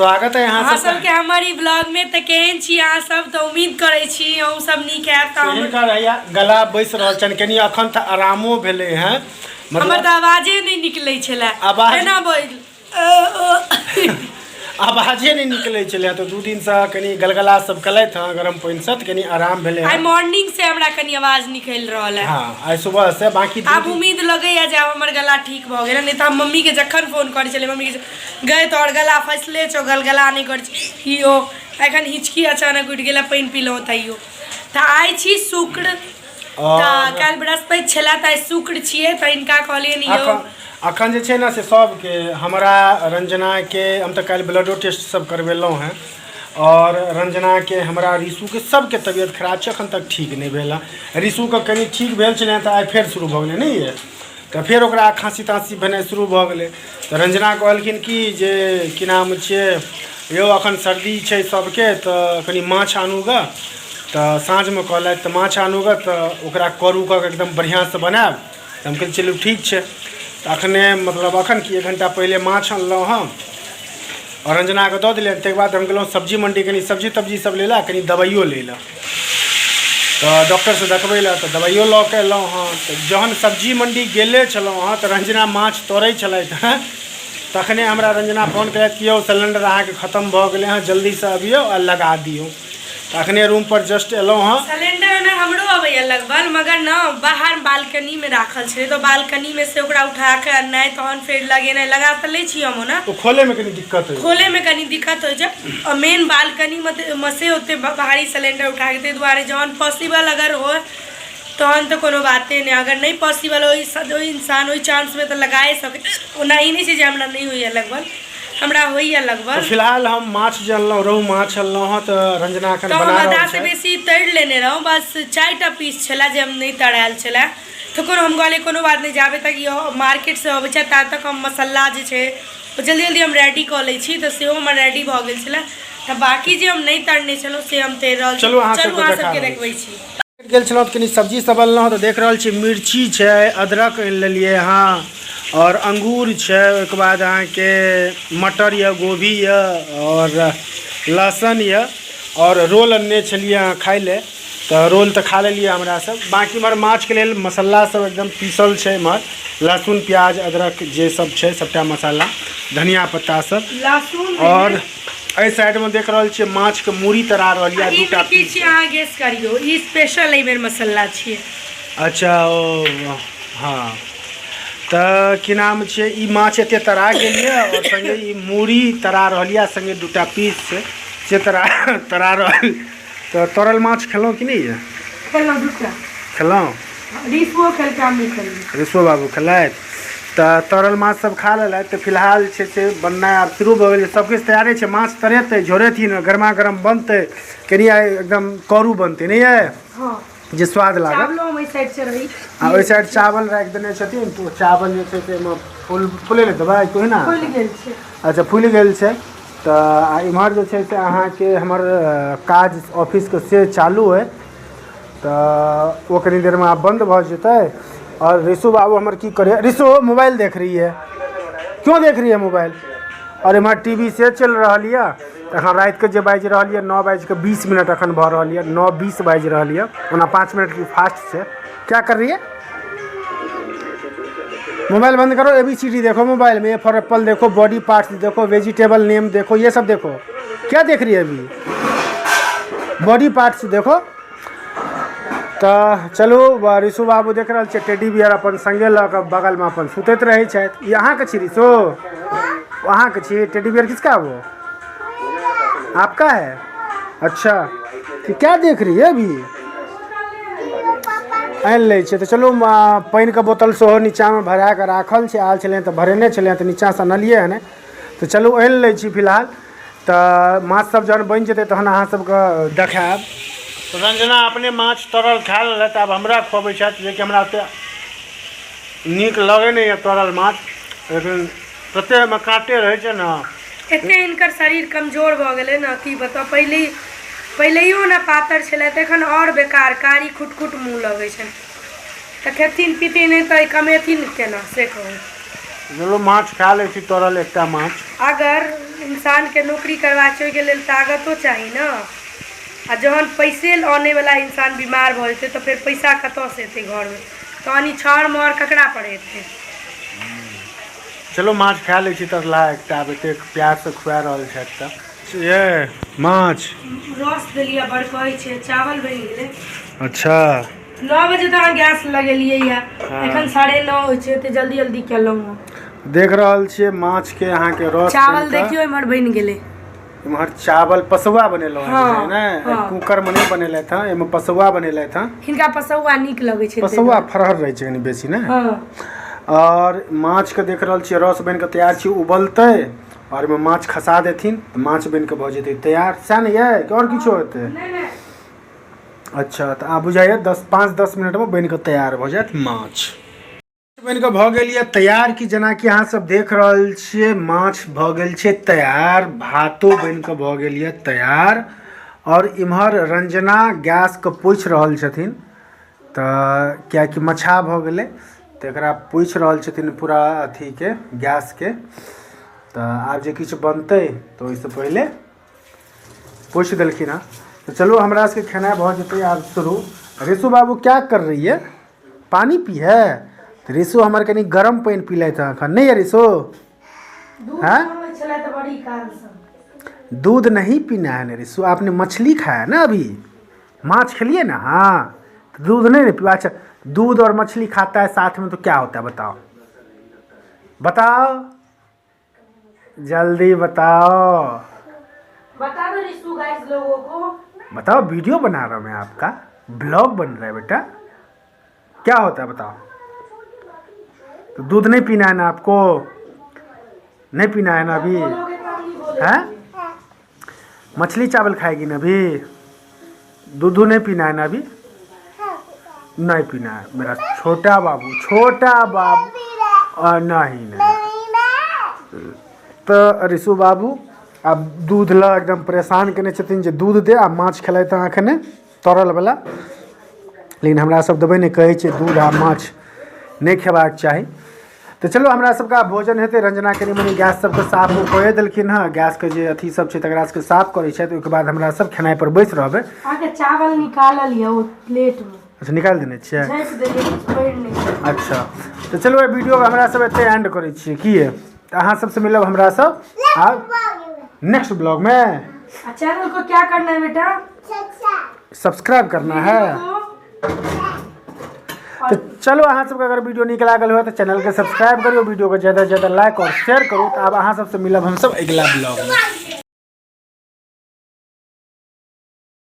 स्वागत है अहाँ अहाँ सबके सबके हमर ई ब्लॉग में। तऽ केहन छी अहाँ सब? तऽ उम्मीद करै छी अहूँ सब नीक हैब। तऽ हिनकर हैया गला बैस रहल छनि, कनि अखन तऽ आरामो भेलै हँ। हमर मतलब तऽ आवाजे नहि निकलै छलै। आवाज एना बोल आवाजे नहि निकलै छलै, तऽ 2 दिनसँ कनि गलगला सब केलथि हँ गरम पानिसँ, तऽ कनि आराम भेलै आइ हँ। मॉर्निंग से हमरा कनि आवाज निकलि रहल है। हँ, आइ सुबह से बाकी आब उम्मीद लगैया जे आब हमर गला ठीक भऽ गेल। नहि तऽ हम मम्मीके जखन फोन करै छलियै, मम्मीके गए तोहर गला फसले छौ, गलगला नहि करै छै ई ओ। एखन हिचकी अचानक उठि गेल, पानि पीलहुँ तैयो। तऽ आइ छी शुक्र, तऽ काल्हि बृहस्पति छलै, तऽ आइ शुक्र छियै। तऽ हिनका कहलियनि यौ अखन जे छै ने से सबके, हमरा रंजनाके, हम तऽ काल्हि ब्लडो टेस्ट सब करबेलहुँ हँ, आओर रंजनाके, हमरा, ऋषुके सबके तबियत खराब छै, अखन तक ठीक नहि भेल हँ। ऋषुके कनि ठीक भेल छलै तऽ आइ फेर शुरू भऽ गेलै, नहि ये तऽ फेर ओकरा खाँसी ताँसी भेनाइ शुरू भऽ गेलै। तऽ रंजना कहलखिन कि जे की नाम छियै यौ, अखन सर्दी छै सबके, तऽ कनि माछ आनू गऽ। तऽ साँझमे कहलथि, तऽ माछ आनू गऽ, तऽ ओकरा करू कऽ के एकदम बढ़िआँसँ बनायब। तऽ हम कहलियै चलू ठीक छै। तऽ अखने, मतलब अखन की, 1 घण्टा पहिले माछ अनलहुँ हँ आओर रंजनाके दऽ देलियनि। ताहिके बाद हम गेलहुँ सब्जी मण्डी कनि सब्जी तब्जी सब लै लए, कनि दबाइयो लै लए, तऽ डॉक्टरसँ देखबै लए, तऽ दबाइयो लऽ कऽ एलहुँ हँ। तऽ जहन सब्जी मण्डी गेले छलहुँ हँ तऽ रंजना माछ तोड़ै छलथि हँ, तखने हमरा रंजना फोन केलथि कि यौ सिलेण्डर अहाँके खतम भऽ गेलै हँ, जल्दीसँ अबियौ आ लगा दियौ। तऽ अखने रूमपर जस्ट एलहुँ हँ। सिलेंडर ओना हमरो अबैया लगबल, मगर न बाहर बालकनीमे राखल छलै, तऽ बालकनीमे से ओकरा उठा कऽ अननाइ, तहन फेर लगेनाइ। लगा तऽ लै छी हम ओना। ओ खोलैमे कनि दिक्कत होइ छै। खोलैमे कनि दिक्कत होइ छै, आओर मेन बालकनीमे से ओते भारी सिलेंडर उठा कऽ, ताहि दुआरे जहन पॉसिबल अगर होइ तहन तऽ कोनो बाते नहि। अगर नहि पॉसिबल ओहि ओहि इंसान ओहि चांसमे तऽ लगाए सकै। ओना ई नहि छै जे हमरा नहि होइए लगबल, हमरा होइए तऽ लगबल। फिलहाल हम माछ जे अनलहुँ, रोहु माछ अनलहुँ हँ, तऽ रंजना एखन तऽ हम बना रहल आधासँ छथि। बेसी तरि लेने रहौँ, बस 4टा पीस छलए जे हम नहि तरायल छलए। तऽ कोनो हम कहलियै कोनो बात नहि, जाबे तक ई मार्केटसँ अबै छथि ता तक हम मसाला जे छै ओ जल्दी जल्दी हम रेडी कऽ लै छी। तऽ सेहो हमर रेडी भऽ गेल छलए। तऽ बाँकी जे हम नहि तरने छलहुँ से हम तरि रहल छी। चलू अहाँ चलू सबके अहाँ देखा सबके रहल देखबै छी। छी। गेल छलहुँ तऽ कनि सब्जी सब अनलहुँ, तऽ देख रहल छी मिर्ची छै, अदरक आनि लेलियै हँ, आओर अंगूर छै, ओहिके बाद अहाँके मटर यऽ, गोभी यऽ, आओर लहसुन यऽ, आओर रोल अनने छलियै हँ खाइ लए, तऽ रोल तऽ खा लेलियै हमरा सब। बाँकी इम्हर माछके लेल मसाला सब एकदम पीसल छै, इम्हर लहसुन प्याज अदरक जे सब छै सबटा मसाला, धनिया पत्ता सब। लहसुन आओर एहि साइडमे देख रहल छियै माछके मूड़ी तरा रहल यऽ। ई दूटा मे की पीस छियै अहाँ गेस करियौ, ई स्पेशल एहि बेर मसाला छियै। अच्छा, ओ हँ, तऽ की नाम छियै, ई माछ एते तरा गेल यऽ, आओर सङ्गे ई मूड़ी तरा रहल यऽ, सङ्गे दूटा पीस छै से तरा तरा रहल। तऽ तरल माछ खेलहुँ कि नहि यऽ? खेलहुँ दूटा। खेलहुँ। रिसुओ खेलकै, हमहूँ खेलियै। रिसुओ बाबू खेलथि। तऽ तरल माछ सब खा लेलथि। तऽ फिलहाल छै से बननाइ आब शुरू भऽ गेल छै, सबकिछु तैयारे छै, माछ तरेतै, झोरेथिन, गरमा गरम बनतै, कनि आइ एकदम करू बनतै, नहि यऽ? हँ। जे स्वाद लागत। चावलो हम एहि साइड से रही। आ ओहि साइड चावल राखि देने छथिन, तऽ ओ चावल जे छै से ओहिमे फूल फूलै लए देबै कोहिना। फुलि गेल छै। अच्छा, फूलि गेल छै। तऽ आ इम्हर जे छै से अहाँके हमर काज ऑफिसके से चालू अइ, तऽ ओ कनि देरमे आब बन्द भऽ जेतै। आओर ऋषु बाबू हमर की करैए? ऋषु मोबाइल देख रही है, क्यों देख रही है मोबाइल? आओर एम्हर टी वी से चलि रहल यऽ। एखन रातिके जे बाजि रहल यऽ 9:20 एखन भऽ रहल यऽ, 9:20 बाजि रहल यऽ, ओना 5 मिनटके फास्ट छै। क्या कर रही है? मोबाइल बंद करो, ए बी सी डी देखो मोबाइल में, ए फॉर एप्पल देखो, बॉडी पार्ट्स देखो, वेजिटेबल नेम देखो, ये सब देखो। क्या देख रही है अभी? बॉडी पार्ट्स देखो। तऽ चलू, ऋषु बाबू देख रहल छियै टेडी बियर अपन संगे लऽ कऽ बगलमे अपन सुतैत रहै छथि। ई अहाँके छी ऋषु? अहाँके छी टेडी बियर? किसका वो आपका है? अच्छा, तो क्या देख रही है अभी? आनि लै छियै। तऽ चलू, पानिके बोतल सेहो नीचाँमे भरा कऽ राखल छै, आयल छलै तऽ भरेने छलै, तऽ नीचाँसँ अनलियै हँ। तऽ चलू आनि लै छी फिलहाल। तऽ माछ सब जहन बनि जेतै तहन अहाँ सबके देखायब। रंजना अपने माछ तरल खा लेलथि, आब हमरा खुअबै छथि, जेकि हमरा ओतेक नीक लगै नहि यऽ तरल माछ, लेकिन तते ओहिमे काँटे रहै छै ने। एते हिनकर शरीर कमजोर भऽ गेलै ने, की बताउ। पहिले पहिलैयो ने पातर छलथि, एखन आओर बेकार, कारी खुटखुट मुँह लगै छनि। तऽ खेथिन पीथिन नहि तऽ कमेथिन केना, से कहू। चलू माछ खा लै छी तरल एकटा माछ। अगर इंसानके नौकरी करबाक छै ओहिके लेल ताकतो चाही ने आ जहन पैसे आनैवला इंसान बीमार भऽ जेतै तऽ फेर पैसा कतऽसँ एतै घरमे तहन ई छर मर ककरा पर एतै चलो माछ खा लै छी तरला एकटा आब एतेक प्यारसँ खुआ रहल छथि तऽ ये माछ रस देलियै बड़ कहै छै चावल बनि गेलै अच्छा 9 बजे तऽ अहाँ गैस लगेलियै यऽ एखन 9:30 होइ छै एते जल्दी जल्दी केलहुँ हँ देख रहल छियै माछके अहाँके रस चावल देखियौ इम्हर बनि गेलै इम्हर चावल पसुआ बनेलहुँ हँ ने हँ। कुकर में नहीं बनेलथि हँ एहिमे पसुआ बनेलथि हँ हिनका पसौआ नीक लगै छै पसुआ फरहर रहै छै कनि बेसी ने हँ और माछके देख रहल छियै रस बनि कऽ तैयार छै उबलतै और ओहिमे माछ खसा देथिन तऽ माछ बनि कऽ भऽ जेतै तैयार सएह ने यै कि आओर किछो हेतै नहि नहि अच्छा तऽ आब बुझाइए 10 5 10 मिनटमे बनि कऽ तैयार भऽ जायत माछ बनि कऽ भऽ गेल यऽ तैयार कि जेनाकि अहाँ सब देख रहल छियै माछ भऽ गेल छै तैयार भातो बनि कऽ भऽ गेल यऽ तैयार आओर इम्हर रंजना गैसके पोछि रहल छथिन तऽ किएकि मछाह भऽ गेलै तऽ एकरा पोछि रहल छथिन पूरा अथीके गैसके तऽ आब जे किछु बनतै तऽ ओहिसँ पहिले पोछि देलखिन हँ तऽ चलू हमरा सबके खेनाइ भऽ जेतै आब शुरू रिशु बाबू क्या कर रही है पानी पी है तऽ रिशु हमर कनि गरम पानि पीलथि हँ एखन नहि यऽ रिशु दूध हाँ? बनबै छलै तऽ बड़ी कालसँ दूध नहीं पीना है ना रिशु आपने मछली खाया ना अभी माछ खेलिए ना हाँ तो दूध नहीं ना पिवा अच्छा दूध और मछली खाता है साथ में तो क्या होता है बताओ बताओ जल्दी बताओ बता दो रिशु गाइस लोगों को बताओ वीडियो बना रहा हूँ मैं आपका ब्लॉग बन रहा है बेटा क्या होता है बताओ तो दूध नहीं पीना है ना आपको नहीं पीना है ना अभी बोलोगे तो हम नहीं बोलेंगे हैं मछली चावल खाएगी ना अभी दूध नहीं पीना है ना अभी नहीं पीना है मेरा छोटा बाबू छोटा बाबू नहीं नहीं तऽ ऋषु बाबू आब दूध लऽ एकदम परेशान केने छथिन जे दूध दे आ माछ खेलथि हँ एखने तरलवला लेकिन हमरा सब देबै नहि कहै छै दूध आ माछ नहि खेबाक चाही तऽ चलू हमरा सबके आब भोजन हेतै रंजना कनि मनि गैस सबके साफ ओ कए देलखिन हँ गैसके जे अथी सब छै तकरा सबके साफ करै छथि ओहिके बाद हमरा सब खेनाइ पर बैस रहबै अहाँके चावल निकालल यऽ ओ प्लेटमे अच्छा निकालि देने छियै झाँपि देलियै किछु पड़ि नहि गेल। अच्छा तऽ चलू एहि वीडियोके हमरा सब एतहि एंड करै छियै की ये तऽ अहाँ सबसँ मिलब हमरा सब आब नेक्स्ट ब्लॉगमे आ चैनल को क्या करना है बेटा सब्सक्राइब करना है को तो चलो अहाँ सबके अगर वीडियो नीक लागल हुए तऽ चैनलके सब्सक्राइब करियौ वीडियोके ज़्यादा से ज़्यादा लाइक और शेयर करू तऽ आब अहाँ सबसँ मिलब हमसब अगिला ब्लॉगमे।